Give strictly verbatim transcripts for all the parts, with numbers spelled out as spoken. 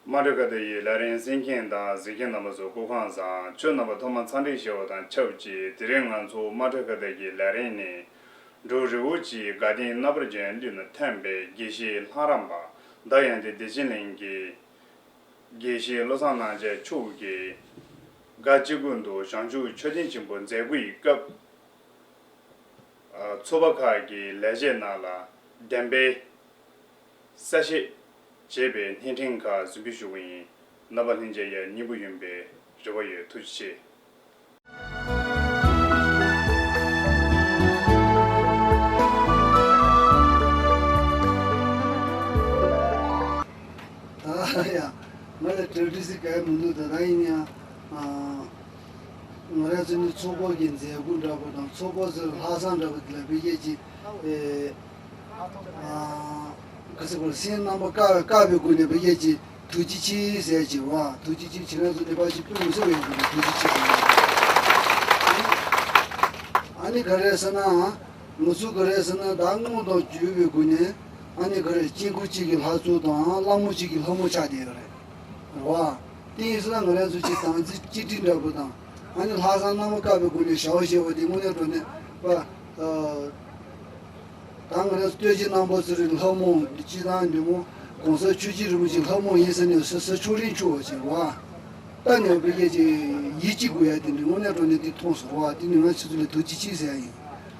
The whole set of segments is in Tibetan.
དམངས་ཁྲོད་ཁ་བརྡ་ཡི་ལས་རིམ་གསན་མཁན་དང་གཟིགས་མཁན་རྣམ་པ་ཚོ་སྐུ་ཁམས་བཟང་། ཁྱོད་རྣམ་པ་ཐོག་མར་འཚམས་འདྲི་ཞུ་བ་དང་ཆབས་ཅིག་དེ་རིང་ང་ཚོ་དམངས་ཁྲོད་ཁ་བརྡ་ཡི་ལས་རིམ་ནི། འབྲུག་རི་བོ་ཆེའི་དགའ་ལྡན་རྣམ་པར་རྒྱལ་མདུན་དུ་ཐོན་པའི་དགེ་བཤེས་ལྷ་རམས་པ་ཟླ་ཡོན་ཏན་བདེ་ཆེན་གླིང་གིས། དགེ་བཤེས་བློ་བཟང་རྣམ་རྒྱལ་མཆོག་གིས་སྒར་སྤྱི་ཁུལ་དུ་བྱང་ཆུབ་མཆོད་རྟེན་ཆེན་པོ་མཛད་སྒོ་ཡི་སྐབས། ཚོགས་པ་ཁག་གི་ལས་བྱེད་རྣམས་ལ་བདེན་པའི་གསལ་བཤད་བྱས་པའི་བརྙན་འཕྲིན་ཁག་གཟིགས་འབུལ་ཞུ་གི་ཡིན། རྣམ་པ་ལྷན་རྒྱས་ཡང་སྙིང་པོ་ཡིན་པའི་རེ་བ་ཡོད། ཐུགས་རྗེ་ཆེ། ད་ཡ། ང་ལ་གྲ་སྒྲིག་ཟེར་ག་ཡ་མི་འདུག་ད་ད་ཡིན་ཡང་། ཨ། ང་རང་ཚོ་ནི་ཚོགས་པ་གི་མཛད་སྒོ་འདྲ་པོ་དང་ཚོགས་པ་ཚོའི་ལྷག་བསམ་འདྲ་པོ་དེ་ལ་བོད་སྐད་ཀྱི། ཨེ། ཨ། ག་ཟེར་དགོས་རེད། སེམས་རྣམ་པ་དཀར་བའི་དཀར་བའི་སྒོ་ནས་བོད་སྐད་ཀྱི་ཐུགས་རྗེ་ཆེ་ཟེར་གྱི་བ། ཐུགས་རྗེ་ཆེ། ཁྱེད་རང་ཚོ་ནི་ཕར་ཅིག་དཔེ་མི་སྲིད་པ་ཡོད་དགོས་ཐུགས་རྗེ་ཆེ་ཟེར། ཨ་ནི་ག་རེ་ཟེར་ན། ང་ཚོ་ག་རེ་ཟེར་ན་ད་སྔོན་དང་བརྒྱུད་པའི་སྒོ་ནས་ཨ་ནི་ག་རེ་སྐྱེ་དགུ་གཅིག་གི་ལྷ་ཚོགས་དང་ལྷ་མོ་གཅིག་གི་ལྷ་མོ་ཆགས་བསྡད་ཡོད་རེད། རེད་བ། དེ་ཡིན་ཟེར་ན་ང་རང་ཚོ་གཅིག་དང་ཚིག་གཅིག་སྒྲིལ་འདྲ་པོ་དང་ཨ་ནི་ལྷག་བསམ་རྣམ་པ་དཀར་པོའི་སྒོ་ནས་བྱ་བ་བྱེད་པ་དེ་དངོས་གནས་དྲང་གནས་པ། ཨ། ད་ང་རང་ཚོ་སྟོད་ཀྱི་རྣམ་པ་ཚོ་རེད། ལྷ་མོ་སྤྱི་བཏང་འདི་མོ་གོང་ས་ཆོས་རྗེ་རིན་པོ་ཆེ་ལྷ་མོ་ཡིན་ཟེར་ནས་ཟེར་ཟེར་ཕྱོགས་རིས་འཁྱོར་བ་བྱེད་བ། ད་ནས་བོད་སྐད་ཀྱི་ཡིད་གཅིག་དགོས་ཡ་དེ་འདྲ་དངོས་གནས་དྲང་གནས་དེ་མཐོང་སོང་བ། དེ་ནི་ང་ཆུ་ཚོད་ལ་ཐུགས་རྗེ་ཆེ་ཟེར་ཡ་ཡིན།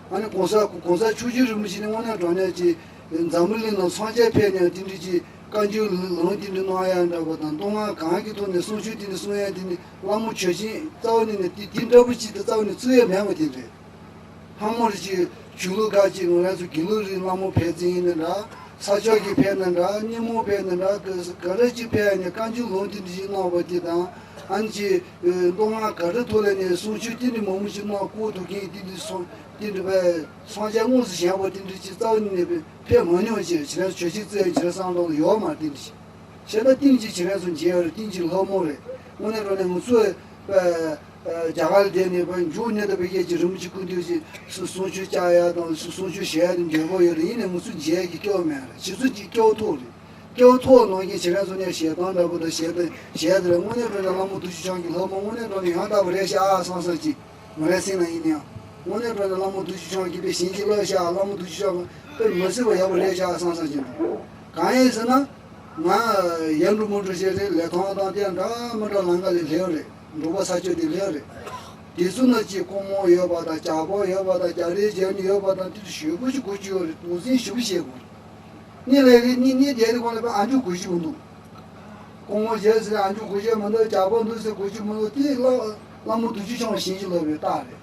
ཨ་ནི་གོང་ས་གོང་ས་མཆོག་གི་རིན་པོ་ཆེ་ནི་དངོས་གནས་དྲང་གནས་ཀྱི་འཛམ་བུ་གླིང་ནང་སངས་རྒྱས་ཕེབས་ནས་དེ་འདྲ་ཀྱི་བཀའ་འགྱུར་ལུང་དེ་འདྲ་གནང་ཡ་འདྲ་པོ་དང་མདོ་སྔགས་གང་གི་ཐོག་ནས་གསུང་ཆོས་དེ་འདྲ་གསུང་ཡ་དེ་ནི་བླ་མ་ཆོས་ཅན་རྩ་བ་ནས་ནས་དེ་དེ་འདྲ་པོ་ཅིག་ཏུ་རྩ་བ་ནས་བརྩི་ཡ་མེད་པ་དེ་རེད། ལྷ་མོ་རེ་ཅིག་ཆོས་ལུགས་ཁག་ཅིག་ང་རང་ཚོ་དགེ་ལུགས་རིགས་ལྷ་མོ་ཕེབས་ཚེ་ཡིན་ན་འདྲ། ས་ཕྱོགས་ཀྱི་ཕེབས་ན་འདྲ། སྙེ་མོ་ཕེབས་ན་འདྲ། ག་ག་རེ་ཅིག་ཕེབས་ནས་བཀའ་འགྱུར་ལུང་དེ་འདྲ་ཅིག་གནང་བ་དེ་དང་། ཨ་ནི་ཅིག་མདོ་སྔགས་ག་རེ་ཐོག་ལ་ནས་གསུང་ཆོས་དེ་འདྲ་མང་པོ་ཅིག་གནང་སྐོར་ཐུབ་མཁན་དེ་འདྲ་སོང་དེ་འདྲ་བས་སངས་རྒྱས་དངོས་སུ་བཞེངས་པ་དེ་འདྲ་ཅིག་རྩ་བ་ནས་ནས་ཕེབས་མ་མྱོང་ཅིག་ཁྱེད་རང་ཚོ་ཆོས་ཆེན་བརྩི་ཡ་ཁྱེད་རང་བསམ་བློ་ལ་ཡོད་མ་རེད། དེ་འདྲ་ཅིག་བྱས་ན་ཏིང་ཅིག་བྱེད་རན་སོང་མཇལ་ཡོད་རེད། ཏིང་ཅིག་ལྷ་མོ་རེད། དངོས་གནས་དྲང་གནས་ང་ཚོས་ཨ་ཨ་རྒྱ་གར་ལ་བསྡད་ནས་ཕར་མཇུག་ནས་ད་བོད་སྐད་ཀྱི་རིན་པོ་ཆེ་སྐུ་མདུན་ཞིག་གསུང་ཆོས་བཅར་ཡ་དང་གསུང་ཆོས་བཤད་ཡ་དེ་འདྲ་དགོས་ཡོད་རེད། ཡིན་ནའི་ང་ཚོ་མཇལ་གྱི་སྐལ་བ་མེད་རེད། ཁྱེད་ཚོ་ཅིག་སྐལ་བ་ཐོབ་རེད། སྐལ་བ་ཐོབ་གནང་མཁན་བྱེད་རན་སོང་ནས་ཞལ་གདམས་འདྲ་པོ་དང་ཞལ་གདམས་ཞལ་དེ་རེད། དངོས་གནས་དྲང་གནས་བླ་མ་རྡོ་རྗེ་འཆང་གི་ལྷ་མོ་དངོས་གནས་དྲང་གནས་ཡང་དག་པ་རེད་ཤག་ཨ་བསམ་བསམ་ཅིག་ང་རའི་སེམས་ལ་ཡིན་ནའང་། དངོས་གནས་དྲང་གནས་བླ་མ་རྡོ་རྗེ་འཆང་གིས་དཔེ་ཞིང་གཅིག་ལོ་ཤག་བླ་མ་རྡོ་རྗེ་འཆང་དཔེ་མི་སྲིད་པ་ཡག་པོ་རེད་ཤག་བསམ་བསམ་བྱས་འདུག་གང་ཡིན་ཟེར་ན། ང་ཡར་འགྲོ་མར་འགྲོ་བྱས་རེད། ལི་ཐང་དང་དེ་འདྲ་མི་འདྲ་ལམ་ཁ་ལ་སླེབས་རེད། འབྲོག་པ་ས་ཆ་དེ་སླེབས་རེད། དེ་ཚོ་ནང་གི་སྐུ་ངོ་ཡོད་པ་དང་། ཇག་པ་ཡོད་པ་དང་། རྒྱ་རིགས་རྒྱ་མི་ཡོད་པ་དང་། དེ་ཚོ་ཞེ་པོ་ཞིག་གོ་རྒྱུ་ཡོད་རེད། ངོས་འཛིན་ཞེ་པོ་བྱེད་དགོས་རེད། གཉིད་ལས་རེད། གཉིད་གཉིད་བསྡད་དེ་གོང་ལ་དཔེ་ཨ་མཆོག་གོ་རྒྱུ་མི་འདུག་སྐུ་ངོ་བྱས་ཟེར་ཨ་མཆོག་གོ་རྒྱུ་མི་འདུག་ཇག་པ་འདུག་ཟེར་གོ་རྒྱུ་མི་འདུག་དེ་བླ་བླ་མ་རྡོ་རྗེ་འཆང་ཞིང་གཅིག་ལོག་པའི་རྟགས་རེད།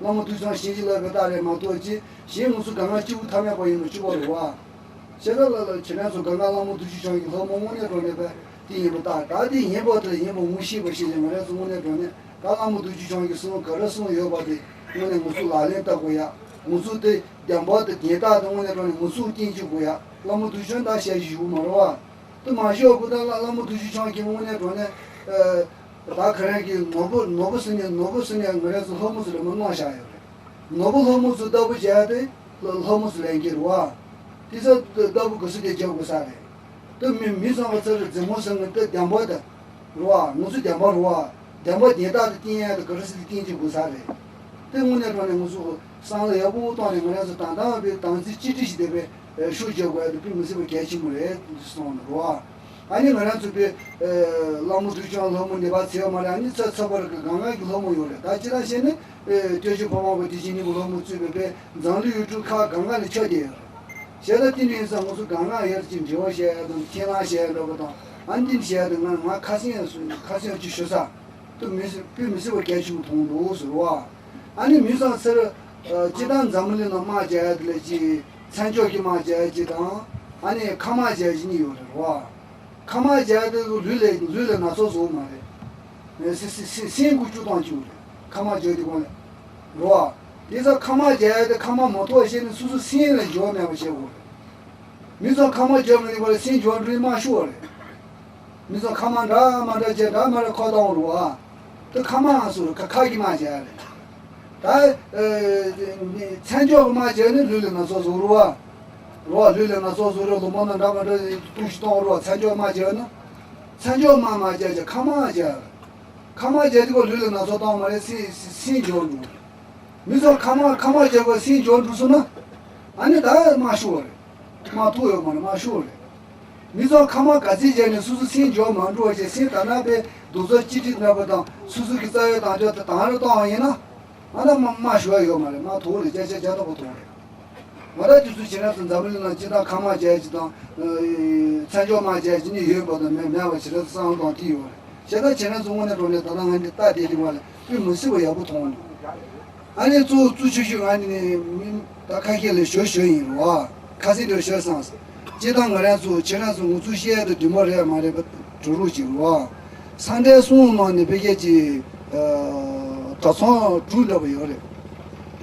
བླ་མ་རྡོ་རྗེ་འཆང་ཞིང་གཅིག་ལོག་པའི་རྟགས་རེད་མ་གཏོགས་ཅི། གཞན་ང་ཚོ་གང་ག་སྐྱིད་པོ་ཐ་མལ་པ་ཡིན་ནོ་སྐྱིད་པ་རེད་བ། བྱས་ཙང་ལ་ལ་ཁྱེད་རང་ཚོ་གང་ག་བླ་མ་རྡོ་རྗེ་འཆང་གི་ལྷ་མོ་དངོས་གནས་དྲང་གནས་པ་དེ་ཡིན་པ་རྟགས། ད་དེ་ཡིན་པ་དེ་ཡིན་པ་ངོ་ཤེས་པ་ཞིག་ལ་ང་རང་ཚོ་དངོས་གནས་དྲང་གནས་ད་བླ་མ་རྡོ་རྗེ་འཆང་གི་གསུང་ག་རེ་གསུང་ཡོད་པ་དེ་དངོས་གནས་ང་ཚོ་ལག་ལེན་བསྟར་དགོས་ཡ། ང་ཚོ་དེ་བདེན་པ་དེ་བདེན་རྟགས་དེ་དངོས་གནས་དྲང་གནས་ང་ཚོ་རྟེན་གཅིག་དགོས་ཡ། བླ་མ་རྡོ་རྗེ་འཆང་ད་ཞལ་བཞུགས་མ་རེད་བ། དེ་མ་བཞུགས་གོ་ད་ལ་བླ་མ་རྡོ་རྗེ་འཆང་གི་དངོས་གནས་དྲང་གནས། ད་ཁ་རང་གི་ནོར་བུ་ནོར་བུ་ཟེར་ནས་ནོར་བུ་ཟེར་ནས་ང་རང་ཚོ་ལྷ་མོ་ཚོ་ལ་མ་གནང་བཞག་ཡོད་རེད། ནོར་བུ་ལྷ་མོ་ཚོ་ལྟ་བུ་བྱས་ཏེ་ལྷ་ལྷ་མོ་ཚོ་ལེན་གྱི་རེད་བ། དེ་ཚོ་ལྟ་བུ་ག་ཚོད་དེ་རྒྱག་དགོས་ས་རེད། ད་མི་མི་ཚང་བ་ཚོ་རེ་རྫི་མོ་ཟེར་ནས་ད་བདེན་པ་ད་རེད་བ། ང་ཚོ་བདེན་པ་རེད་བ། བདེན་པ་བདེན་རྟགས་དེ་བསྟན་ཡ་ད་ག་རེ་ཟེར་ཏེ་བསྟན་གྱི་དགོས་ས་རེད། དེ་དངོས་གནས་དྲང་གནས་ང་ཚོ་བསམ་བློ་ཡག་པོ་བཏང་ནས་ང་རང་ཚོ་ད་ལྟ་བའི་དམ་ཚིག་གཅིག་སྒྲིལ་ཞིག་བསྡད་པའི་ཤུགས་རྒྱག་དགོས་ཡ་དེ་དཔེ་མི་སྲིད་པ་གལ་ཆེན་པོ་རེད་དེ་གསུངས་ནས་རེད་བ། ཨ་ནི་ང་རང་ཚོ་དཔེ་བླ་མ་རྡོ་རྗེ་འཆང་ལྷ་མོ་ནེ་པཱལ་ཚད་མ་རེད། ཨ་ནི་ཚ་ཚ་བར་གི་གང་ག་གི་ལྷ་མོ་ཡོད་རེད། ད་སྤྱིར་བཤད་ན་སྟོད་ཆུ་ཕ་མ་བ་དེ་བཞིན་ནི་བུ་ལྷ་མོ་གཙོས་པའི་དཔེ་འཛམ་གླིང་ཡུལ་གྲུ་ཁག་གང་ག་ལ་ཁྱབ་བསྡད་ཡོད་རེད། བྱས་ཙང་དེ་འདྲ་ཡིན་ཙང་ང་ཚོ་གང་ག་ཡར་ཅིག་འབྲེལ་བ་བྱས་ཡ་དང་ཁས་བླངས་བྱས་ཡ་འདྲ་པོ་དང་ཨ་ནི་འདི་བྱས་ཡ་དང་ང་ང་ཁ་སང་ཡང་སུ་ཁ་སང་ཡང་ཅིག་ཞུ་ས། དུ་མི་སྲིད་དཔེ་མི་སྲིད་པ་གལ་ཆེན་པོ་མཐོང་འདུག་ཟེར་བ། ཨ་ནི་མི་ཚང་ཚེར་སྤྱི་བཏང་འཛམ་བུ་གླིང་ནང་དམག་རྒྱག་ཡ་དེ་ལ་ཅིག་མཚན་མཆོག་གི་དམག་རྒྱག་ཡ་ཅིག་དང་ཨ་ནི་མཁའ་དམག་རྒྱག་ཡ་ཅིག་གཉིས་ཡོད་རེད་བ། མཁའ་དམག་རྒྱག་ཡ་དེ་ལུས་ལ་ལུས་ལ་ན་ཚ་བཟོ་མ་རེད། སེམས་སེམས་སེམས་འགུལ་སྐྱོད་སྟངས་ཅིག་རེད། མཁའ་དམག་རྒྱག་དུས་གོང་ལ་རེད་བ། དེ་ཚོ་མཁའ་དམག་རྒྱག་ཡ་དེ་མཁའ་དམག་མ་ཐོག་བཤད་ནས་སོ་སོ་སེམས་ལ་འགྱུར་བ་མེད་པ་བྱེད་དགོས་རེད། མི་ཚོ་མཁའ་དམག་རྒྱག་མི་ནུས་པ་ལ་སེམས་འགྱུར་བ་འགྲོ་ཡི་མ་ཤོར་བ་རེད། མི་ཚོ་མཁའ་དམག་འདྲ་མ་འདྲ་བྱས་འདྲ་མ་འདྲ་ཁ་བཏང་རུ་བ། དེ་མཁའ་དམག་ང་ཚོ་རུ་ཁ་ཁ་གི་དམག་བྱས་རེད། ད་མཚན་མཆོག་གི་དམག་བྱས་ནི་ལུས་ལ་ན་ཚ་བཟོ་རུ་བ། རུ་བ་ལུས་ལ་ན་ཚ་བཟོ་རུ་ལུང་པ་ན་འདྲ་མ་འདྲ་ཏུག་ཤི་གཏོང་རུ་བ། མཚན་མཆོག་དམག་བྱས་ན། མཚན་མཆོག་དམག་མ་བྱས་ཀྱི་ཁ་དམག་བྱས། ཁ་དམག་བྱས་དུས་ལུས་ལ་ན་ཚ་བཏང་བ་རེད། སེམས་སེམས་སྐྱོ་འགྲོ། མི་ཚོ་ཁ་དམག་ཁ་དམག་བྱས་པ་སེམས་སྐྱོ་འགྲོ་སོང་ན། ཨ་ནི་ད་དམག་ཤོར་བ་རེད། དམག་ཐུག་ཡོད་མ་རེད། དམག་ཤོར་བ་རེད། མི་ཚོ་ཁ་དམག་ག་ཚད་བྱས་ནས་སོ་སོ་སེམས་སྐྱོ་མ་འགྲོ་བ་བྱས། སེམས་ད་ན་པའི་རྡོག་རྩ་གཅིག་སྒྲིལ་འདྲ་པོ་དང་སོ་སོ་གི་རྩ་བའི་དང་ཆ་དེ་དང་རུ་བཏང་བ་ཡིན་ན། ང་ད་མ་མ་ཞུ་བ་ཡོད་མ་རེད། མ་དོ་རེད། བརྒྱ་ཆ་བརྒྱ་ཐོག་པ་དོ་རེད། ང་ད་དུས་ཚོད་བྱེད་ན་ཚོ་འཛམ་བུ་གླིང་ན་སྤྱི་བཏང་ཁ་མ་བྱས་ཅི་དང་། མཚན་མཆོག་མ་བྱས་ཅི་ནི་ཡོད་པ་དང་མེད་མེད་པ་བྱེད་ན་བསམ་དང་དེ་ཡོད་རེད། བྱས་ན་བྱེད་ན་ཚོ་དངོས་གནས་དྲང་གནས་ད་ལྟ་ང་འདི་ལྟ་བསྡད་དེ་བ་ལ་དཔེ་མི་སྲིད་པ་ཡག་པོ་མཐོང་འདུག་ཨ་ནི་གཙོ་བོ་གཙོ་ཆེ་ཤོས་ང་ནི་མི་ད་ཁ་ཤས་ལ་ཞོ་ཞོ་ཡིན་རུ་བ། ཁ་སེང་དེར་ཤོད་སང་། སྤྱིར་བཏང་ང་རང་ཚོ་ཁྱེད་རང་ཚོ་ངུ་ཚུགས་བཤད་ཡ་དེ་བདུན་པ་རེད་མ་རེད་པ། གྲུ་རུ་ཅིག་རུ་བ། སང་ཏྲའི་སྲུང་ནང་ནས་ཕ་གི་ཅིག་གྲྭ་ཚང་དྲུག་འདྲ་པོ་ཡོད་རེད།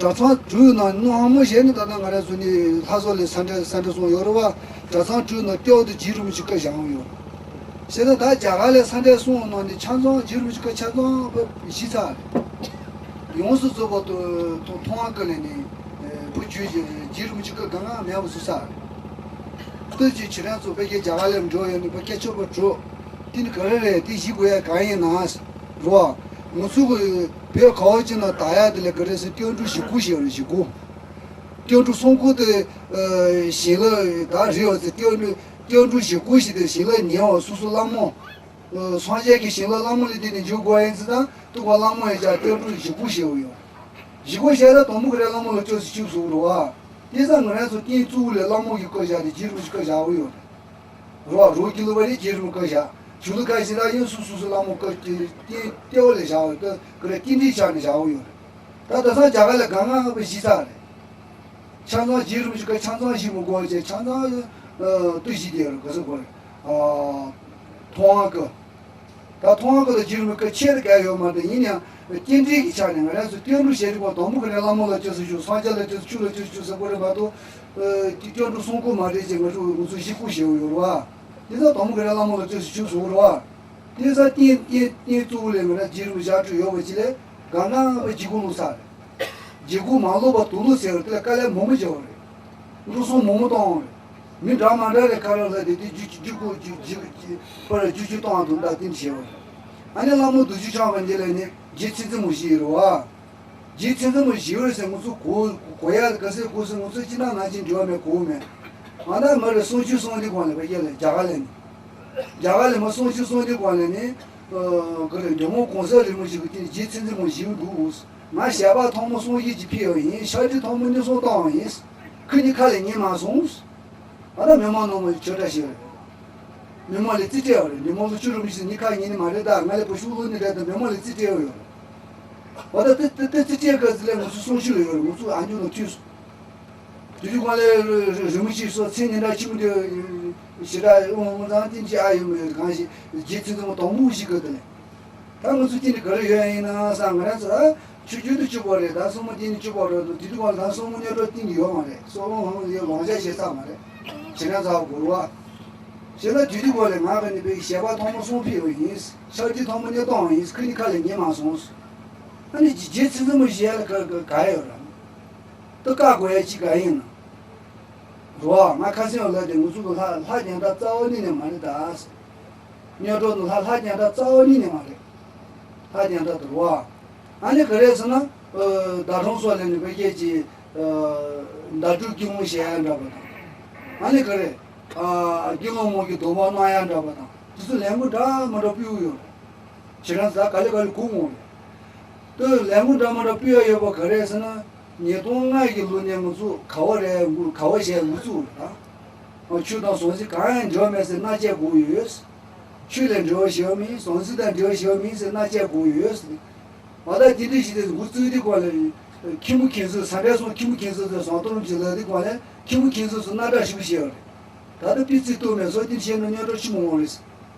གྲྭ་ཚང་དྲུག་ནང་ནུ་ཧང་མོ་བཞེས་ནས་ད་ལྟ་ང་རང་ཚོ་ནི་ལྷ་ས་ལ་སང་ཏྲའི་སང་ཏྲའི་སྲུང་ཡོད་རུ་བ། གྲྭ་ཚང་དྲུག་ནང་སྐྱོ་དུ་རྗེ་རིན་པོ་ཆེ་བཀའ་བཞག་ཡོད། བྱས་ན་ད་རྒྱ་གར་ལ་སང་ཏྲའི་སྲུང་ནང་ནས་ཆ་ཚང་རྗེ་རིན་པོ་ཆེ་བཀའ་ཆ་ཚང་བཞི་ཚར་རེད། ཡོངས་སུ་རྫོགས་པ་དུ་ཐོ་ཐོ་ཧང་ཀ་ལ་ནི་བུ་བརྒྱུད་ཀྱི་རྗེ་རིན་པོ་ཆེ་བཀའ་གང་གང་མེད་པ་བཟོས་ཚར་རེད། ལྟོས་ཀྱི་བྱེད་རན་ཚོ་ཕ་གི་རྒྱ་གར་ལ་འགྲོ་ཡོད་ནི་པ་སྐད་ཆོག་པ་འགྲོ། དེ་ནི་ག་རེ་རེད། དེ་ཞིག་དགོས་ཡ་གང་ཡིན་ན། རོ། ང་ཚོ་གི་བོད་ག་བ་ཅིག་ན་དག་ཡ་དེ་ལ་ག་རེ་ཟེར། སྐྱབས་འགྲོ་བཞི་སྐོར་ཞིག་རེད། བཞི་སྐོར། སྐྱབས་འགྲོ་སྲུང་འཁོར་དེ་ཞིང་ལ་ད་རེད་བ་ཟེར། སྐྱབས་འགྲོ་སྐྱབས་འགྲོ་བཞི་སྐོར་ཞིག་དེ་ཞིང་ལ་ཉལ་བ་སོ་སོ་ལ་མོ། སངས་རྒྱས་ཀྱི་ཞིང་ལ་ལ་མོ་ལ་བརྟེན་ནས་འཇུག་དགོས་ཡིན་ཟེར། ད་ཏུ་ག་ལ་མོ་ཡི་ཅག་སྐྱབས་འགྲོ་བཞི་སྐོར་ཞེས་པ་ཡོད། བཞི་སྐོར་བཤད་ན་དང་པོ་ག་རེ་ལ་མོ་ལ་སྐྱབས་སུ་མཆིའོ་ཟེར་བ་རེད་བ། དེ་ཙང་ང་རང་ཚོ་རྟེན་གཙོ་བོ་ལ་ལ་མོ་གི་བཀའ་བཞག་སྟེ་རྗེ་རིན་པོ་ཆེ་བཀའ་བཞག་པ་ཡོད་རེད། རོ། རོ་སྐྱིད་ལོ་བ་རེད། རྗེ་རིན་པོ་བཀའ་བཞག་ཞུ་ལུ་བཀའ་ཞིག་ད་ཡིན་སུ་སུ་སུ་ལ་མོ་བཀའ་རྟེན་ལྟེ་བ་ལ་བཞག་པ་ཡོད། ད་ག་རེ་རྟེན་འབྲེལ་ཆགས་ནས་བཞག་པ་ཡོད་རེད། ད་ད་ས་རྒྱ་གར་ལ་གང་གང་བ་བཞི་ཚར་རེད། ཆ་ཚང་རྗེ་རིན་པོ་ཆེ་བཀའ་ཆ་ཚང་ཞིག་མི་དགོས་བྱས། ཆ་ཚང་ཨ་ཏུ་ཞིག་དེ་རུ་ག་ཚོད་དགོས་རེད། ཨ་ཐོང་ཨ་ཀ། ད་ཐོང་ཨ་ཀ་ལ་རྗེ་རིན་པོ་ཆེ་ཆེ་རུ་ག་ཡོད་མ་རེད། ཡིན་ཡང་རྟེན་འབྲེལ་གྱི་ཆ་ནས་ང་རང་ཚོ་སྐྱབས་འགྲོ་བྱེད་རིགས་པ་དང་པོ་ག་རེ་ལ་མོ་ལ་སྐྱབས་སུ་མཆིའོ། སངས་རྒྱས་ལ་སྐྱབས་སུ་མཆིའོ་ལ་སྐྱབས་སུ་མཆིའོ་ཟེར་དགོས་རེད་མ་གཏོགས། ཨ་སྐྱབས་འགྲོ་སྲུང་འཁོར་མ་རེད་ཅེས་ང་ཚོ་ང་ཚོ་བཞི་སྐོར་བྱེད་དགོས་ཡོད་རེད་བ། དེ་ཚོ་དང་པོ་ག་རེ་ལ་མོ་ལ་སྐྱབས་སུ་མཆིའོ་ཟེར་དགོས་རེད་བ། དེ་ཚོ་རྟེན་རྟེན་རྟེན་གཙོ་བོ་ལས་ང་རང་རྗེ་རིན་པོ་ཆེ་བཀའ་ཡོད་པ་ཅིག་ལས་གང་གང་བ་རྗེ་སྐོར་ལུགས་ས་རེད། རྗེ་སྐོར་མ་ལོག་པ་དུག་ལོག་ཟེར་བ་དེ་ལ་དཀའ་ལས་མང་པོ་བྱས་པ་རེད། འགྲོ་སོང་མང་པོ་བཏང་བ་རེད། མི་འདྲ་མ་འདྲ་རེ་ཁ་ར་ལ་དེ་དེ་རྒྱུ་རྒྱུ་སྐོར་རྒྱུ་རྒྱུ་རྒྱུ་པར་རྒྱུ་རྒྱུ་བཏང་བ་དུ་ད་དེ་བྱས་པ་རེད། ཨ་ནི་ལ་མོ་བདུད་ཅུ་འཆང་བ་འདི་ལ་ནི་རྗེ་ཚེ་བཙུན་མོ་བཞི་ཡོད་རེད་བ། རྗེ་ཚེ་བཙུན་མོ་བཞི་ཡོད་ཟེར་ང་ཚོ་གོ་གོ་ཡ་ག་ཟེར་གོ་ཟེར་ང་ཚོ་ཅི་ན་ན་ཅི་འབྲེལ་བ་མེད་གོ་མེད། ང་ད་མ་རེད། སུང་ཆུ་སུང་དེ་གོང་ལ་བ་ཡ་ལ་རྒྱ་གར་ལ་ནི། རྒྱ་གར་ལ་མ་སུང་ཆུ་སུང་དེ་གོང་ལ་ནི། ག་རེ་འདྲེ་མོ་གོང་ས་རིན་པོ་ཆེ་གི་དེ་རྗེ་ཚེ་བཙུན་མོ་བཞི་ཡོད་འདུག་ང་ཞལ་པར་ཐོག་མ་སུང་ཡིག་ཅིག་ཕུལ་བ་ཡིན། ཕྱག་བྲིས་ཐོག་མ་ནི་སུང་བཏང་བ་ཡིན། ཁོ་གཉིས་ཁ་ལ་ཉན་མ་སོང་། ང་ད་མི་མང་ནང་མ་ཆོས་གྲྭ་ཞིག་རེད། མི་མང་ལ་རྩིས་སྤྲད་པ་རེད། མི་མང་ལ་ཆུ་རུ་མི་ཤི་ཉི་ཁ་ཉིན་ནི་མ་རེད། ད་ང་ལ་བུ་ཤུགས་ལོ་ནི་རེད། ད་མི་མང་ལ་རྩིས་སྤྲད་པ་ཡོད་རེད། ང་ད་དེ་དེ་དེ་རྩིས་སྤྲད་ག་ཟི་ལས་ང་ཚོ་སོང་ཤུལ་ལ་ཡོད་རེད། ང་ཚོ་ཨ་འཇུ་ནང་ཐུག་སོང་། དེ་དུས་གང་ལས་རི་མི་ཤི་སོ་ཚེ་ཉིན་གྲངས་ཆི་མོ་དེ་ཞི་དྲག་ཨོ་ང་ཚང་ཏིན་ཅི་ཨ་ཡོད་མེད་གང་ཞིག་རྗེ་ཚེ་ཚོ་དང་མོ་ཞིག་གི་དེ་ལས། ད་ང་ཚོ་སྐྱིད་འདི་ག་རེ་ཡོད་ཡིན་ན་ས་ང་རང་ཚོ་ཨ་ཆུ་རྒྱུན་དུ་བཅུ་པོ་རེད། ད་སོ་མོ་སྟེང་ནས་བཅུ་པོ་རེད་འདུག་དེ་དུས་གང་ལ་ད་སོ་མོ་སྙན་གྲགས་སྟེང་དུ་ཡོད་མ་རེད། སོ་མོ་ཧང་ཡོད་ལོང་ཆ་བྱེད་ས་མ་རེད། བྱེད་ན་ཚ་བ་གོ་རུ་བ། བྱེད་ན་དུས་དུས་གོ་ལས་ང་ག་ནི་པའི་ཞལ་པར་ཐོག་མ་སོང་ཕེབས་པ་ཡིན། ཕྱག་བྲིས་ཐོག་མ་སྙན་གཏོང་བ་ཡིན། ཁོ་གཉིས་ཁ་ལ་ཉན་མ་སོང་། ཨ་ནི་རྗེ་ཚེ་ཚེ་མོ་ཞལ་ལ་ག་ག་ག་ཡོད་ར། ད་བཀའ་དགོས་ཡ་ཅིག་ག་ཡིན་ན། རོ། ང་ཁ་སེང་ལ་དེ་ང་ཚོ་གི་ལྷ་ལྷ་རྒྱང་ཐག་རྩ་བ་ནི་ནས་མ་རེད་ད། སྙན་གྲགས་ནི་ལྷ་ལྷ་རྒྱང་ཐག་རྩ་བ་ནི་ནས་མ་རེད། ལྷ་རྒྱང་ཐག་ཏུ་རོ། ཨ་ནི་ག་རེད་ཟེར་ན། ཟླ་གྲོང་སོགས་ལས་ནི་བོད་སྐད་ཀྱི་ཟླ་སྒྲུབ་དཀྱིལ་འཁོར་བཤད་ཡ་འདྲ་པོ་དང་། ཨ་ནི་ག་རེད། དཀྱིལ་འཁོར་མོ་གི་སྡོམ་པ་གནང་ཡ་འདྲ་པོ་དང་དེ་ཚོ་ལས་འགུལ་འདྲ་མི་འདྲ་སྤེལ་ཡོད་རེད། ཁྱེད་རང་ཚོ་ག་ལེ་ག་ལེ་གོ་ངོ་རེད། ལྟོས། ལས་འགུལ་འདྲ་མི་འདྲ་སྤེལ་ཡ་ཡོད་པ་ག་རེད་ཟེར་ན། ཉིས་སྟོང་ལྔ་གི་ལོ་ནས་ང་ཚོ་ག་བ་རེད་འགུལ་ག་བ་བྱས་འགོ་བཙུགས་རེད་ད། ཆོས་དང་ཟང་ཟིང་གང་ཡང་འབྲེལ་བ་མེད་ཟེར་མནའ་བཅད་དགོས་ཡོད། ཆོས་ལ་འབྲེལ་བ་བྱེད་པ་མིན། ཟང་ཟིང་དང་འབྲེལ་བ་བྱེད་པ་མིན་ཟེར་མནའ་བཅད་དགོས་ཡོད། ང་ད་དེ་འདྲ་ཞིག་དེ་འགོ་བཙུགས་དུས་གོང་ལ། ཁྱི་མོ་ཁྱེད་ཚོས་ས་འབྲས་སོང་། ཁྱི་མོ་ཁྱེད་ཚོས་ཟངས་གཏོར་རིན་པོ་ཆེ་ལ་དུས་གོང་ལ་ཁྱི་མོ་ཁྱེད་ཚོས་སུ་སྣ་སྒྲ་ཞིག་བྱས་པ་རེད། ད་ལྟ་པི་ཙི་ལྟོས་མེད་སོགས་དེ་བྱས་ན་སྙན་གྲགས་ཆི་མོ་འོང་རེད།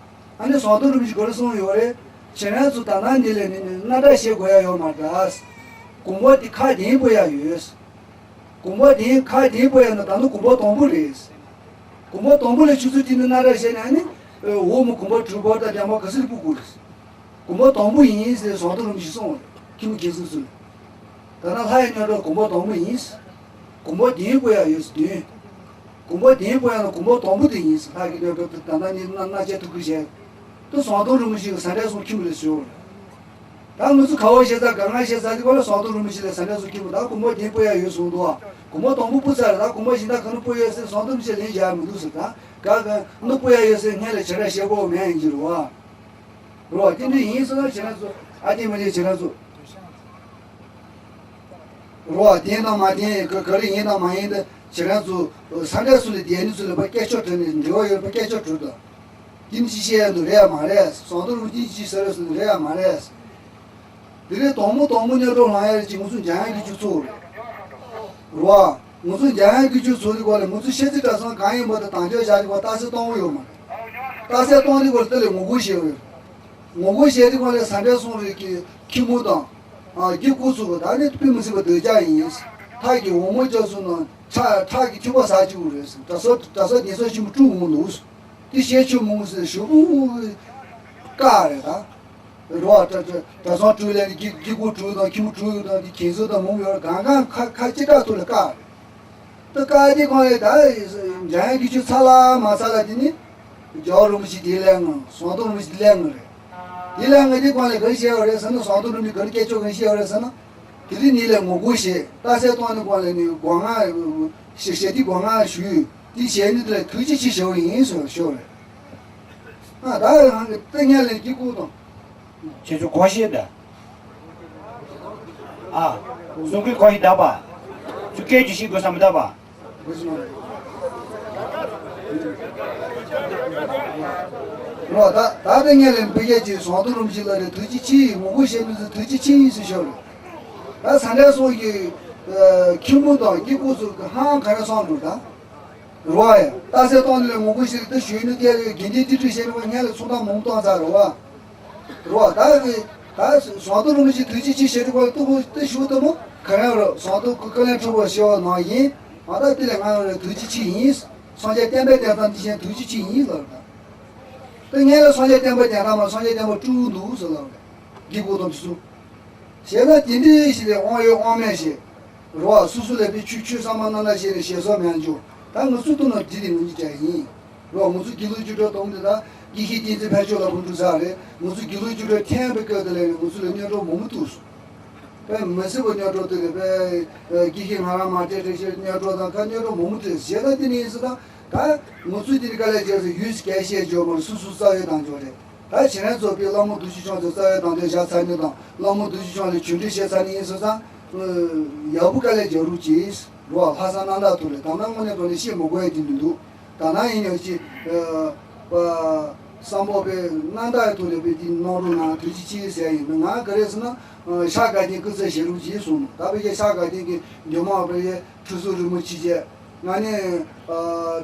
ཨ་ནི་ཟངས་གཏོར་རིན་པོ་ཆེ་ག་རེ་གསུངས་ཡོད་རེད། ཁྱེད་རང་ཚོ་ད་ནང་འདི་ལས་ནི་སྣ་སྒྲ་བྱེད་དགོས་ཡ་ཡོད་མ་རེད། དགོན་པ་དེ་ཁག་བདུན་སྤོ་ཡ་ཡོད། དགོན་པ་དེ་ཁག་བདུན་སྤོ་ཡ་ན་ད་ནི་དགོན་པ་དང་པོ་རེད། དགོན་པ་དང་པོ་ལ་ཆུ་ཚོད་དེ་ནི་སྣ་སྒྲ་བྱས་ནས་ཨ་ནི། འོག་མ་དགོན་པ་དྲུག་པ་དང་འདན་མ་ག་ཚོད་སྤོ་དགོས་རེད། དགོན་པ་དང་པོ་ཡིན་ཟེར་ཟངས་གཏོར་རིན་པོ་ཆེས་གསུངས་པ་རེད། ཁྱི་མོ་ཁྱེད་ཚོ་ཚོས། ད་ནང་ལྷ་ཡི་སྙན་གྲགས་དགོན་པ་དང་པོ་ཡིན། དགོན་པ་བདུན་སྤོ་ཡ་ཡོད་ཟེར་བདུན། དགོན་པ་བདུན་སྤོ་ཡ་ན་དགོན་པ་དང་པོ་དེ་ཡིན་ཟེར། ལྷ་གི་སྙན་གྲགས་དེ་ད་ནང་ནི་སྣ་སྣ་བཅད་ཐུག་གི་བྱས། དུ་ཟམ་གདོང་རིན་པོ་ཆེ་གི་ཟ་འདྲེ་གསུམ་ཁྱིམ་རེད་ཟེར་བ་རེད། ད་ང་ཚོ་ག་བ་བཤད་ཚར་ག་ང་བཤད་ཚར་དེ་ག་ལ་ཟམ་གདོང་རིན་པོ་ཆེ་ལ་ཟ་འདྲེ་གསུམ་ཁྱིམ་ད་དགོང་མོ་དེ་སྤོ་ཡ་ཡོད་གསུངས་འདུག་བ། དགོང་མོ་དང་པོ་སྤོ་ཚར་རེད། ད་དགོང་མོ་གཞན་དག་ག་ནས་སྤོ་ཡོད་ཟེར་ཟམ་གདོང་རིན་པོ་ཆེ་ལན་རྒྱག་ཡ་མི་འདུག་ཟེར། ད་ག་ག་ནས་སྤོ་ཡ་ཡོད་ཟེར་སྔོན་ལ་བྱེད་ར་བཤད་དགོས་མེད་ཡིན་གྱི་རེད་བ། རོ། དེ་འདྲ་ཡིན་སོང་ན་བྱེད་རན་ཚོ། ཨ་ཏི་མ་ཉེས་བྱེད་རན་ཚོ། རོ། བདེན་དང་མ་བདེན་ག་ག་རེ་ཡིན་དང་མ་ཡིན་དེ་བྱེད་རན་ཚོ། ས་འདྲ་སུ་ལ་བདེན་ནི་ཚོ་ལ་ཕ་སྐད་ཆ་དྲིས་ནས་འབྲེལ་བ་ཡོད་ཕ་སྐད་ཆ་དྲིས་དང་། དེ་ནི་ཅི་བཤད་ཡ་འདུག་རེད་ཡ་མ་རེད། ཟམ་གདོང་རིན་པོ་ཆེ་ཅི་ཟེར་རེད་ཟེར་ན་རེད་ཡ་མ་རེད། དེ་རིང་དང་པོ་དང་པོ་གཉའ་གྲོགས་ལངས་ཡ་རེད་ཅེས་ང་ཚོ་འཇམ་དབྱངས་དགེ་ཆོས་ཚོ་རེད། རོ། ང་ཚོ་འཇམ་དབྱངས་དགེ་ཆོས་ཚོ་དེ་སྐོར་ལ་ང་ཚོ་ཤེས་ཚད་གྲྭ་ཚང་གང་ཡིན་པ་དང་དང་ཆོས་བཞག་དེ་སྐོར་རྟགས་གསལ་གཏོང་གི་ཡོད་མ་རེད། རྟགས་གསལ་གཏོང་དེ་སྐོར་ལ་དེ་ལས་ངོ་རྒོལ་བྱས་ཡོད། ངོ་རྒོལ་བྱས་དེ་སྐོར་ལ་ཟ་འདྲེ་གསུམ་རེད་ཀྱི་ཁྱི་མོ་དང་། ཨ་གི་སྐུ་ཚུགས་པ་ད་ནི་དཔེ་མི་སྲིད་པ་འདོད་ཆགས་ཡིན། ཐག་གི་འོ་མ་རྒྱག་སོང་ན་ཁྲག་ཁྲག་གི་ཐིགས་པ་ཟ་བཅུག་རེད་ཟེར། གྲྭ་ས་གྲྭ་ས་གདན་ས་ཆེན་པོ་དཀྲུག་འོང་འདུག་དེ་བཤད་ཆོས་མང་ཟེར་ཞུ་བཀག་རེད་ད། རོ། གྲྭ་གྲྭ་གྲྭ་ཚང་དཀྲུག་ལས་ཀྱི་ཀྱི་ཀོ་དཀྲུག་དང་ཁྱི་མོ་དཀྲུག་དང་དེ་ཁྱེད་ཚོ་དང་མང་ཡོད་གང་གང་ཁ་ཁ་ཅི་དྲག་ཐུག་ལ་བཀག་རེད། ད་བཀག་དེ་གང་རེད་ད། འཇམ་དབྱངས་དགེ་ཆོས་ཚར་ལ་མ་ཚར་ལ་དེ་ནི། རྒྱལ་བ་རིན་པོ་ཆེ་དེ་ལས་ངང་ཟམ་གདོང་རིན་པོ་ཆེ་དེ་ལས་ངང་རེད། དེ་ལས་ངང་དེ་གང་ལས་ག་རེ་བཤད་ཡོད་རེད་ཟེར་ན་ཟམ་གདོང་རིན་པོ་ཆེ་ག་རེ་སྐད་ཆ་ག་རེ་བཤད་ཡོད་རེད་ཟེར་ན། དེ་རིང་ནི་ལས་ངོ་རྒོལ་བྱེད་རྟགས་གསལ་གཏོང་ནི་གང་ལས་ནི་སྒོ་ང་ཞེ་ཞེ་དེ་སྒོ་ང་ཞུས་དེ་བྱས་ནི་དེ་ལས་ཐུགས་རྗེ་ཆེ་ཞུ་བ་ཡིན་ཟེར་ཞུ་བ་རེད། ཨ་ད་རང་གི་ལྟ་ཉན་ལས་ཀྱི་སྐུ་དང་། ཁྱེད་ཚོ་གོ་ཤེས་ད། ཨ། གསུང་གི་གོ་ཤེས་ད་པ། ཚུ་སྐད་ཅིག་ཤེས་དགོས་བསམ་ད་པ། རོ། ད་ད་ལྟ་ངས་ལན་བུ་སྐད་ཅིག་ཟམ་གདོང་རིན་པོ་ཆེ་ལ་རེ་ཐུགས་རྗེ་ཆེ་ཡིན་ངོ་རྒོལ་བྱེད་མི་ཚོ་ཐུགས་རྗེ་ཆེ་ཡིན་ཟེར་ཤོག་རེད། ད་ས་འདྲ་སོགས་ཀྱི་ཁྱི་མོ་དང་སྐྱེ་ཕོ་ཚོ་གི་ཧང་ག་རེ་སོང་འགྲོ་ད། རོ་ཡ། རྟགས་གསལ་གཏོང་ནས་ངོ་རྒོལ་ཞིག་ཏུ་ཞུས་ནས་དེ་རེད་དགེ་འདུན་ཏི་ཏི་ཞེས་པ་ངས་ལ་ཚོང་དང་མོང་བཏང་ཚར་རོ་བ། རོ་བ་ད་གི་ད་ཟམ་གདོང་རིན་པོ་ཆེ་ཐུགས་རྗེ་ཆེ་ཞེས་རིག་པ་ལྟ་བུ་ཏི་ཞུ་ལྟ་བུ་ག་རེ་རོ་ཟམ་གདོང་ཀུན་ལེགས་ཁྲི་པ་ཞེས་པ་ནང་ཡིན། ང་ད་དེ་ལས་ང་རང་ཐུགས་རྗེ་ཆེ་ཡིན། སངས་རྒྱས་བསྟན་པའི་བསྟན་སྟངས་འདི་བཞིན་ཐུགས་རྗེ་ཆེ་ཡིན་ལབ་ར། ད་ངས་ལ་སངས་རྒྱས་བསྟན་པ་བསྟན་སྟངས་མ་སངས་རྒྱས་བསྟན་པ་དཀྲུག་འདུག་ཟེར་ལབ་ར། དགེ་སྐོས་དང་དེ་ཚོ། བྱས་ན་དེ་འདྲའི་ཞིག་ལས་དབང་ཡོད་དབང་མེད་ཞེས། རོ་བ་སོ་སོ་ལས་པའི་ཆོས་ཆོས་བསམ་པ་རྣམ་དག་བྱས་ནས་ཞེ་སོགས་མེད་འཇོག་ད་ང་ཚོ་ལྟ་ན་འདི་རིགས་ངོས་འཛིན་བྱ་ཡིན། རོ་བ་ང་ཚོ་དགེ་ལུགས་ཆོས་གྲོགས་དང་འདི་དག་དགེ་བཤེས་བསྟན་འཛིན་ཕལ་ཆེར་ལ་ཕུང་འགྲོ་ས་རེད། ང་ཚོ་དགེ་ལུགས་ཆོས་གྲོགས་ཐེན་པའི་སྐབས་དེ་ལས་ང་ཚོ་ལ་གཉེན་གྲོགས་མང་པོ་ཐུག་སོང་། དཔེ་མི་སྲིད་པ་གཉེན་གྲོགས་ཐུག་གི་དཔེ་དགེ་བཤེས་ང་རང་མ་བལྟས་བལྟས་ཤེས་གཉེན་གྲོགས་དང་ཁ་གཉེན་གྲོགས་མང་པོ་ཐུག་ཞེ་ད་དེ་ནས་ཡིན་སྲིད་དང་། ད་ང་ཚོས་དེ་ནི་དཀའ་ལས་བརྒྱབ་སོང་ཡུལ་སྐད་བཤད་འཇོག་མར་སུ་སུ་རྩ་བའི་དང་འཇོག་རེད། ད་བྱེད་རན་ཚོགས་པའི་བླ་མ་རྡོ་རྗེ་འཆང་ཚོ་རྩ་བའི་དང་དོན་བཞག་ཚར་ནས་དང་བླ་མ་རྡོ་རྗེ་འཆང་ལ་ཆོས་འབྲེལ་བཤད་ཚར་ནས་ཡིན་སོང་ཙང་། ཡག་པོ་དཀའ་ལས་རྒྱག་རོགས་གྱིས། རོ་བ་ལྷག་བསམ་རྣམ་དག་ཐུག་རེད། ད་ནང་དངོས་གནས་དྲང་གནས་བཤད་མི་དགོས་ཡ་དེ་མི་འདུག་ད་ནང་ཡིན་ཡང་ཅི། བསམ་པ་དཔེ་རྣམ་དག་ཐུག་རེད་པས་དེ་གནང་རོགས་གནང་ཐུགས་རྗེ་ཆེ་ཟེར་ཡ་ཡིན། ང་ག་རེ་ཟེར་ན། ཤར་དགའ་ལྡན་སྐུ་ཚེ་ཞེ་རུ་རྗེས་གསུངས་ནོ། ད་བོད་རྒྱལ་ཤར་དགའ་ལྡན་གྱི་འདུས་མང་བོད་རྒྱལ་ཁྲི་ཟུར་རིན་པོ་ཆེ་བཅས། ང་ནི་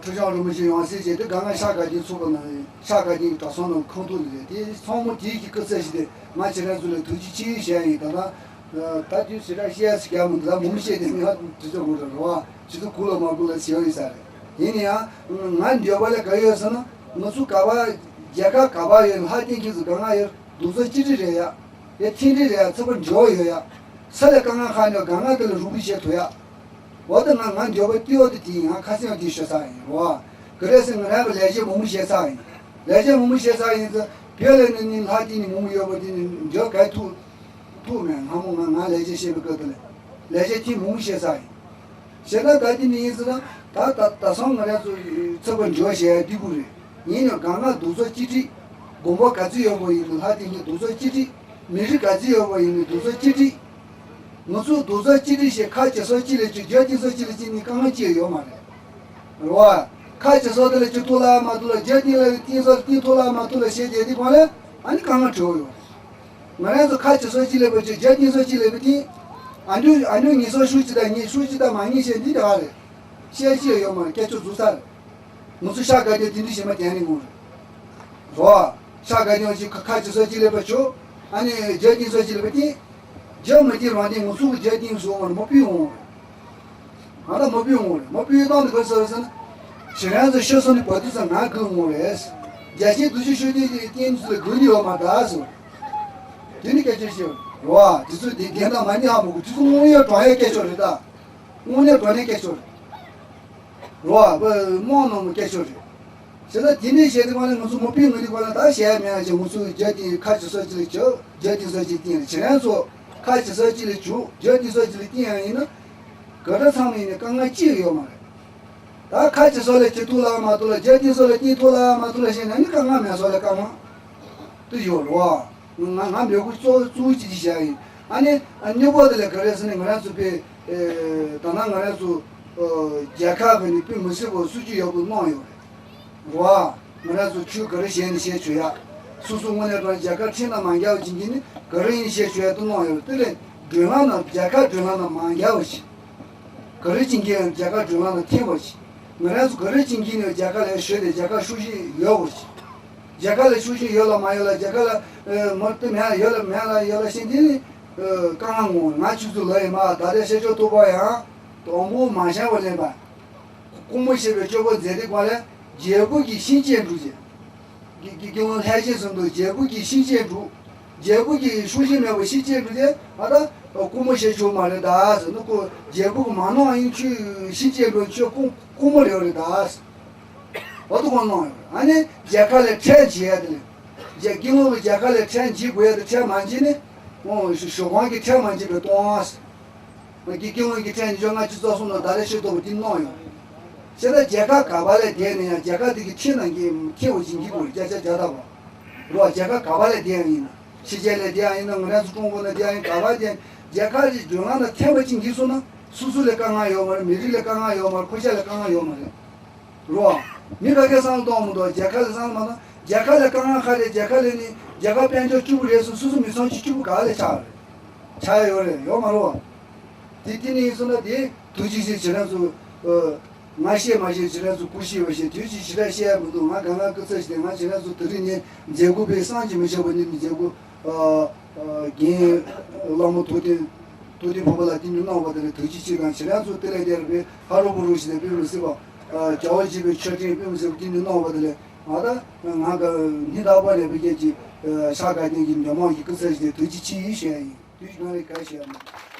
ཁྲི་བྱང་རིན་པོ་ཆེ་ཡང་སྲིད་བྱས་ཏེ་ག་ང་ཤར་དགའ་ལྡན་ཚོགས་པ་ནང་ཤར་དགའ་ལྡན་གྱི་གྲྭ་ཚང་ནང་ཁང་ཐོག་ལ་རེད་དེ་ཚང་མ་དེའི་གི་སྐུ་ཚེ་ཞིག་དེ་ང་ཁྱེད་རང་ཚོ་ལ་ཐུགས་རྗེ་ཆེ་ཞུ་ཡ་ཡིན། ད་ད་ད་དུས་ཞེ་དྲག་བཤད་ཡ་ཟིག་ཡང་མི་འདུག་ད་མུ་མུ་བཤད་དེ་ང་དུས་ཚོད་འགོར་འགྲོ་རོགས་ཨ་ཆུ་ཚོད་དགུ་ལ་མ་དགུ་ལ་བྱེད་ཡོད་ས་རེད། ཡིན་ན་ཡང་ང་འདོད་པ་ལ་ག་ཡོད་ཟེར་ན་ང་ཚོ་ག་པར་རྒྱལ་ཁབ་ག་པར་ཡོད་ལྷ་རྟེན་ཁྱེད་ཚོ་ག་ང་ཡོད་གདུགས་ཚོད་ཅི་འདྲ་རེད་ཡ། ཡ་མཐུན་སྒྲིལ་རེད་ཡ་ཚོགས་པ་འབྲེལ་བ་ཡོད་ཡ། ས་ལ་དཀའ་ངལ་ཁག་ནས་དཀའ་ངལ་དེ་ལ་རུབ་རུབ་བྱེད་ཐུབ་ཡ། འོ་ད་ང་ང་འདོད་པ་ལྟེ་བ་དེ་དེ་ཡིན། ང་ཁ་སང་དེ་ཤོད་ཚར་ཡིན་རོ། ག་རེ་ཟེར་ང་རང་གི་ལས་བྱེད་མང་པོ་བྱས་ཚར་ཡིན། ལས་བྱེད་མང་པོ་བྱས་ཚར་ཡིན་ཙང་བོད་ལ་ནི་ནི་ལྷ་དེ་ནི་མང་པོ་ཡོད་པ་དེ་ནི་འདོད་ག་ཐུག་ཐུག་མེད། ང་མོ་ང་ང་ལས་བྱེད་བྱེད་པའི་སྐབས་དེ་ལ་ལས་བྱེད་དེ་མང་པོ་བྱས་ཚར་ཡིན། བྱས་ན་ད་དེ་ནི་ཡིན་ཟེར་ན་ད་ད་ད་སང་ང་རང་ཚོ་ཚོགས་པ་འབྲེལ་བ་བྱེད་ཡ་འདི་གུ་རེད། ཡིན་ཡང་གང་ང་གདུགས་ཚོད་གཅིག་སྒྲིལ། དགོན་པ་ག་ཚོད་ཡོད་པ་ཡིན་ནའི་ལྷ་དེ་ནི་གདུགས་ཚོད་གཅིག་སྒྲིལ། མི་རིགས་ག་ཚོད་ཡོད་པ་ཡིན་ནའི་གདུགས་ཚོད་གཅིག་སྒྲིལ། ང་ཚོ་གདུགས་ཚོད་གཅིག་སྒྲིལ་ཞེས་ཁ་ཇེ་སོ་གཅིག་ལས་གཅིག་རྒྱ་གཅིག་སོ་གཅིག་ལས་གཅིག་ནི་དཀའ་ངལ་ཅི་ཡང་ཡོད་མ་རེད། རེད་བ། ཁ་ཇེ་སོ་དེ་ལས་གཅིག་ཐུག་ལ་མ་ཐུག་ལ་རྒྱ་གཅིག་ལ་གཅིག་སོ་གཅིག་ཐུག་ལ་མ་ཐུག་ལ་ཞེས་བསྡད་དེ་གང་ལས་ཨ་ནི་དཀའ་ངལ་འཕྲད་ཡོད་རེད། ང་རང་ཚོ་ཁ་ཇེ་སོ་གཅིག་ལས་པ་གཅིག་རྒྱ་གཅིག་སོ་གཅིག་ལས་པ་དེ། ཨ་ནུ་ཨ་ནུ་ངེད་ཚོ་ཧྲུའུ་ཅི་དང་ངེད་ཧྲུའུ་ཅི་དང་མ་ངེད་ཞེས་འདི་འདྲ་བ་རེད། བཤད་ཤེས་ཡོད་མ་རེད་སྐད་ཆ་རྫུག་ས་རེད། ང་ཚོ་ཤར་དགའ་ལྡན་དེ་འདྲ་ཞིག་མ་བསྟན་ནས་ངོ་རེད། རོ། ཤར་དགའ་ལྡན་ཅིག་ཁ་ཁ་ཅིག་སོ་ཅིག་ལས་པ་ཆོག་ཨ་ནི་རྒྱ་སྐྱིད་སོ་ཅིག་ལས་པ་སྟེ། རྒྱ་མི་སྐྱིད་རང་སྟེང་ངོ་སུ་གི་རྒྱ་སྐྱིད་སོ་ངོ་རེད་མ་ཕུད་འོང་རེད། ང་ལ་མ་ཕུད་འོང་རེད་མ་ཕུད་སྟངས་དེ་ག་ཟེར་ཟེར་ན། ཁྱེད་རང་ཚོ་ཤོད་སོང་ནི་བ་དུས་ཙམ་ང་དགོས་འོང་རེད། རྒྱ་ཆེན་དུ་ཆུ་ཤོད་དེ་སྟེང་དུ་ལ་དགོས་ནི་ཡོད་མ་རེད་ཟེར། དེ་ནི་སྐད་ཆ་བཤད་རོ། དེ་ཚོ་དེ་རྒྱ་ནག་མ་ཉེ་ཧ་མོ་གི་དེ་ཚོ་དངོས་ཡོད་དྲང་ཡོད་སྐད་ཆ་རེད་ད། དངོས་གནས་དྲང་གནས་སྐད་ཆ་རེད། རོ་ཨ་བུ་རྨོངས་ནོར་མོ་སྐད་ཆ་རེད། བྱས་ཙང་དེ་འདྲའི་བྱས་དུས་གང་ལ་ང་ཚོ་མ་དཔེ་ང་ཚོའི་སྐོར་ལ་ད་བཤད་ཡ་མེད་ཡ་བྱས། ང་ཚོས་རྒྱ་དེ་ཁ་ཅིག་སོ་ཅིག་ལ་བྱུག་རྒྱ་དེ་སོ་ཅིག་བསྟན་རེད། ཁྱེད་རང་ཚོ་ཁ་ཅིག་སོ་ཅིག་ལ་བྱུག་རྒྱ་དེ་སོ་ཅིག་ལ་བསྟན་ཡ་ཡིན་ན། ག་རེ་ཚང་མ་ཡིན་ནའི་དཀའ་ངལ་ཅི་ཡང་ཡོད་མ་རེད། ད་ཁ་ཅིག་སོ་ལ་བྱེད་ཐུབ་ལ་མ་ཐུབ་ལ་རྒྱ་དེ་སོ་ལ་བསྟན་ཐུབ་ལ་མ་ཐུབ་ལ་བཤད་ན་ནི་དཀའ་ངལ་མེད་སོ་ལ་དཀའ་ངལ་དུ་ཡོད་རེད་བ། ང་ང་མི་དགོས་གཙོ་གཙོ་བོ་ཅིག་ཅིག་བྱ་ཡིན། ཨ་ནི་ཨ་སྨྱོ་པོ་དེ་ལ་ག་རེ་ཟེར་ནས་ང་རང་ཚོ་དཔེ་ད་ནང་ང་རང་ཚོ་རྒྱལ་ཁབ་ཀྱི་ནི་དཔེ་མི་སྲིད་པོ་སྲིད་ཇུས་ཡག་པོ་གནང་ཡོད་རེད་བ། ང་རང་ཚོ་ཆོས་ག་རེ་བྱས་ནས་བྱས་ཆོག་ཡ། སོ་སོ་དངོས་གནས་དྲང་རྒྱལ་ཁབ་ཁྲིམས་དང་མ་འགལ་བ་ཅིག་གིས་ནི་ག་རེ་ཡིན་བྱས་ཆོག་ཡ་དུ་གནང་ཡོད་རེད། དེ་ལས་སྒྲིག་ལམ་དང་རྒྱལ་ཁབ་སྒྲིག་ལམ་དང་མ་འགལ་བ་ཞིག་ག་རེ་བྱེད་མཁན་རྒྱལ་ཁབ་སྒྲིག་ལམ་དང་མཐུན་པ་ཞིག་ང་རང་ཚོ་ག་རེ་བྱེད་མཁན་ནས་རྒྱལ་ཁབ་ལ་ཞུ་དེ་རྒྱལ་ཁབ་ཤུགས་ཆེན་ཡོད་པ་ཞིག་རྒྱལ་ཁབ་ལ་ཤུགས་ཆེན་ཡོད་ལ་མ་ཡོད་ལ་རྒྱལ་ཁབ་ལ་མ་དེ་མེད་ཡོད་ལ་མེད་ལ་ཡོད་ལ་ཤེས་དེ་ནི་དཀའ་ངལ་ངོ་ང་ཆུ་ཚོད་ལ་ཡིན་མ་ད་ལྟའི་བཤད་ཆོག་ཐུབ་པ་ཡང་དང་པོ་མ་བྱང་བ་ལེན་པ། སྐུ་ངོ་ཞེས་པའི་སྤྱོད་པ་མཛད་དེ་གང་ལས་རྒྱལ་པོ་གི་ཤིང་ཅན་འགྲུབ་ཅེས། དགེ་དགེ་དགེ་སློང་ལྷས་བྱིན་གསུམ་དུ་རྒྱལ་པོ་གི་ཤིང་ཅན་འགྲུབ། རྒྱལ་པོ་གི་ཤུགས་ཤིང་མེད་པ་ཤིང་ཅན་འགྲུབ་དེ་ཨ་ད་སྐུ་ངོ་ཞེས་བྱུང་མ་རེད་ད་ཟེར་ནུ་ཁོ་རྒྱལ་པོ་གི་མ་ནོག་ཡིན་ཁྱོད་ཤིང་ཅན་འགྲུབ་ཁྱོད་སྐུ་སྐུ་ངོ་རེད་རེད་ད་ཟེར། འོ་དུ་གང་གནང་ཡོད་རེད། ཨ་ནི་རྒྱལ་ཁ་ལས་ཁྲལ་འཇལ་ཡ་དེ་ལས་རྒྱལ་དགེ་སློང་གི་རྒྱལ་ཁ་ལས་ཁྲལ་འཇལ་དགོས་ཡ་དེ་ཁྲལ་མ་འཇལ་ནི་ཨོ་ཞོ་ཞོ་ཁང་གི་ཁྲལ་མ་འཇལ་བའི་གཏོང་བ་ཟེར། ང་གི་སྐྱེ་དངོས་ཀྱི་ཕྲད་ཉི་ཤུ་ལྔ་བཅུ་རྩ་གསུམ་ལ་ད་རེས་ཤེས་རྟོགས་པ་འདི་གནང་ཡོད། བྱས་ཙང་རྒྱལ་ཁབ་ག་པ་ལ་བསྡད་ནས་ཡང་རྒྱལ་ཁབ་དེ་གི་ཁྲིམས་ནང་གི་ཁེ་བ་ཅིག་འགྱིག་དགོས་རེད། བརྒྱ་ཆ་བརྒྱ་ཐམ་པ་རོ། རྒྱལ་ཁབ་ག་པ་ལ་བསྡད་ཡང་ཡིན་ན་ཕྱི་རྒྱལ་ལ་བསྡད་ཡང་ཡིན་ན་ང་རང་ཚོ་ཀྲུང་གོ་ལ་བསྡད་ཡང་ཡིན་ག་པ་བསྡད་རྒྱལ་ཁབ་ཀྱི་སྒྲིག་ལམ་དང་མཐུན་པ་ཅིག་འགྱིག་སོང་ན་སོ་སོ་ལ་དཀའ་ངལ་ཡོད་མ་རེད། མི་རིགས་ལ་དཀའ་ངལ་ཡོད་མ་རེད། ཁོ་ཤ་ལ་དཀའ་ངལ་ཡོད་མ་རེད། རོ། མི་ག་གེ་བསམ་བློ་གཏོང་མི་འདུག་རྒྱལ་ཁ་ལ་བསམ་བློ་མ་གཏོང་། རྒྱལ་ཁ་ལ་དཀའ་ངལ་ཁ་རེད། རྒྱལ་ཁ་ལ་ནི་རྒྱལ་ཁ་དཔལ་འབྱོར་སྐྱིད་པོ་རེད་སོང་སོ་སོ་མི་ཚང་ཆུ་སྐྱིད་པོ་ག་ལ་ཆགས་རེད། ཆགས་ཡ་ཡོད་རེད་ཡོད་མ་རེད་བ། དེ་དེ་ནི་ཡིན་སོང་ན་དེ་དུས་ཅི་ཞིག་ཇི་ལྟར་ཚོ། ང་ཤེས་མ་ཤེས་ཇི་ལྟར་ཚོ་སྐུ་ཤེས་པ་ཤེས་དུས་ཅི་ཇི་ལྟར་བཤད་ཡ་མི་འདུག་ང་ག་ང་སྐུ་ཚེ་ཞིག་དེ་ང་ཇི་ལྟར་ཚོ་དེ་རིང་ནས་མཛད་སྒོ་པའི་སངས་ཀྱིས་མི་ཆོག་པ་ནི་མི་མཛད་སྒོ། རྒན་བླ་མ་ཐུབ་བསྟན་ཐུབ་བསྟན་ཕུར་པ་ལགས་དེ་ནི་གནང་བ་དེ་ལ་དུས་ཅི་ཅི་དང་ཇི་ལྟར་ཚོ་དེ་ལས་དེར་བའི་ཧ་རུ་བུ་རུ་ཞིག་དེ་དཔེ་མི་སྲིད་པ། རྒྱལ་བ་དགྱེས་པའི་མཆོད་སྤྲིན་དཔེ་མི་སྲིད་པ་དེ་ནི་གནང་བ་དེ་ལས་ང་ད་ང་ག་ཉི་ཟླ་པ་ལས་བའི་སྐད་ཀྱི་ཤ་ག་དེ་གི་འདོད་མང་གི་སྐུ་ཚེ་ཞིག་དེ་དུས་ཅི་ཅི་ཡིན་ཞེས་ཡིན་དུས་ཅི་གང་རེད་ག་ཞེས་ཡིན།